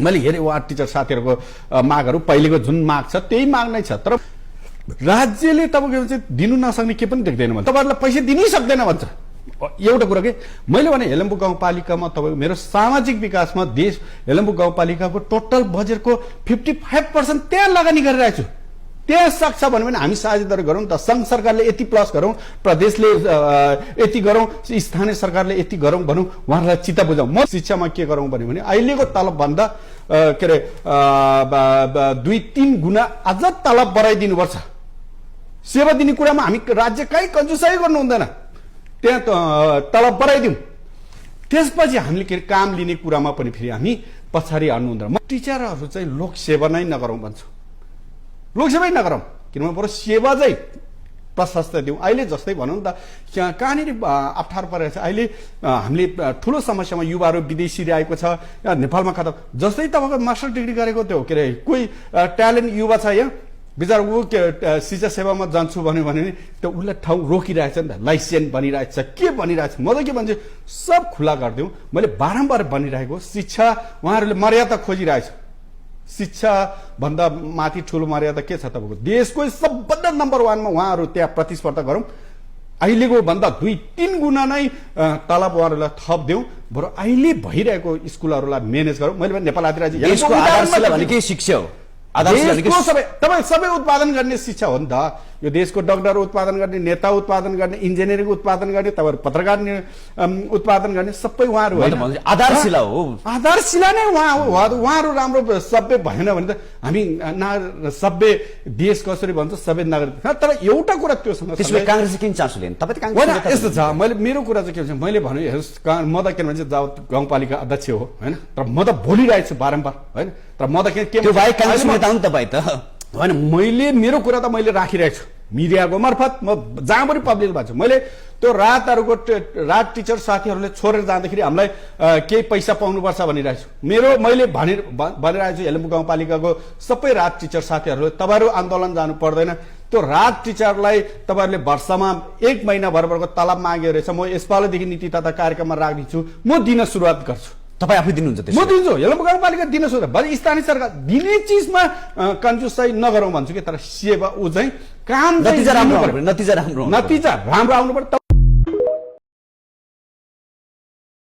मैले हेरेँ ward teacher साथीहरूको मागहरू पहिलेको जुन माग छ त्यही माग नै छ, तर राज्यले तपाईँको चाहिँ दिनु नसक्ने के पनि देख्दैन भन्छ, तपाईँहरूलाई पैसा दिनै सक्दैन भन्छ। एउटा कुरा के मैले भने हेलम्बु गाउँपालिकामा तपाईँको मेरो सामाजिक विकासमा देश हेलम्बु गाउँपालिकाको टोटल बजेटको 55% त्यहाँ लगानी गरिरहेको छु। त्यहाँ सक्छ भन्यो भने हामी साझेदारी गरौँ त, सङ्घ सरकारले यति प्लस गरौँ, प्रदेशले यति गरौँ, स्थानीय सरकारले यति गरौँ भनौँ, उहाँहरूलाई चित्त बुझाउँ। म शिक्षामा के गरौँ भन्यो भने अहिलेको तलबभन्दा के अरे 2-3 गुणा अझ तलब बढाइदिनुपर्छ। सेवा दिने कुरामा हामी राज्य कहीँ कन्जुसाइ गर्नु हुँदैन, त्यहाँ तलब बढाइदिउँ। त्यसपछि हामीले के अरे काम लिने कुरामा पनि फेरि हामी पछाडि हाल्नु हुँदैन। म टिचरहरू चाहिँ लोकसेवा नै नगरौँ भन्छु, लोकसेवै नगरौँ, किनभने बरु सेवा चाहिँ प्रशस्त दिउँ। अहिले जस्तै भनौँ न त कहाँनिर अप्ठ्यारो परेको छ, अहिले हामीले ठुलो समस्यामा युवाहरू विदेशी आएको छ, नेपालमा खतम। जस्तै तपाईँको मास्टर डिग्री गरेको त्यो के अरे कोही ट्यालेन्ट युवा छ यहाँ बिचरा, ऊ शिक्षा सेवामा जान्छु भन्यो भने त्यो उसलाई ठाउँ रोकिरहेछ नि त, लाइसेन्स बनिरहेछ, के बनिरहेछ। म त के भन्छु सब खुला गरिदिउँ। मैले बारम्बार भनिरहेको शिक्षा उहाँहरूले मर्यादा खोजिरहेछ, शिक्षा भन्दा माथि ठुलो मर्यादा के छ तपाईँको, देशको सबभन्दा नम्बर 1मा उहाँहरू त्यहाँ प्रतिस्पर्धा गरौँ। अहिलेको भन्दा 2-3 गुणा नै तलब उहाँहरूलाई थप दिउँ, बरु अहिले भइरहेको स्कुलहरूलाई म्यानेज गरौँ। मैले नेपाल आदिवासी देशको आधारशिला भनेकै शिक्षा हो, तपाईँ सबै उत्पादन गर्ने शिक्षा हो नि त। यो देशको डक्टर उत्पादन गर्ने, नेता उत्पादन गर्ने, इन्जिनियरिङ उत्पादन गर्ने, तपाईँहरू पत्रकार उत्पादन गर्ने सबै उहाँहरू होइन, आधारशिला हो। आधारशिला नै उहाँ हो। उहाँहरू राम्रो सभ्य भएन भने त हामी सभ्य देश कसरी भन्छ सभ्य नागरिक। तर एउटा कुरा त्योसँग काङ्ग्रेस किन चासो लिएन तपाईँ? यस्तो छ, मैले मेरो कुरा चाहिँ के भन्छ, मैले भने हेर्नुहोस् म त के भन्छ गाउँपालिका अध्यक्ष हो होइन, तर म त बोलिरहेको छु बारम्बार होइन, तर म त के त्यो भाइ काङ्ग्रेस नेता हो नि तपाईँ त होइन। मैले मेरो कुरा त मैले राखिरहेको छु मिडियाको मार्फत, म जहाँ पनि पब्लिक भएको छु। मैले त्यो रातहरूको रात टिचर साथीहरूले छोडेर जाँदाखेरि हामीलाई केही पैसा पाउनुपर्छ भनिरहेको छु। मैले भनिरहेको छु हेलम्बु गाउँपालिकाको सबै रात टिचर साथीहरूले तपाईँहरू आन्दोलन जानु पर्दैन, त्यो रात टिचरलाई तपाईँहरूले वर्षमा 1 महिना भरको तलब माग्यो रहेछ, म यसपालिदेखि नीति तथा कार्यक्रममा राखिदिन्छु, म दिन सुरुवात गर्छु। तपाईँ आफै दिनुहुन्छ? म दिन्छु, हेलम्बु गाउँपालिका दिन सुरु भए स्थानीय सरकार दिने चिजमा कन्जुसाइ नगरौँ भन्छु कि, तर सेवा ऊ चाहिँ काम नतिजा राम्रो आउनु पर्यो। नतिजा राम्रो आउनु पर्यो।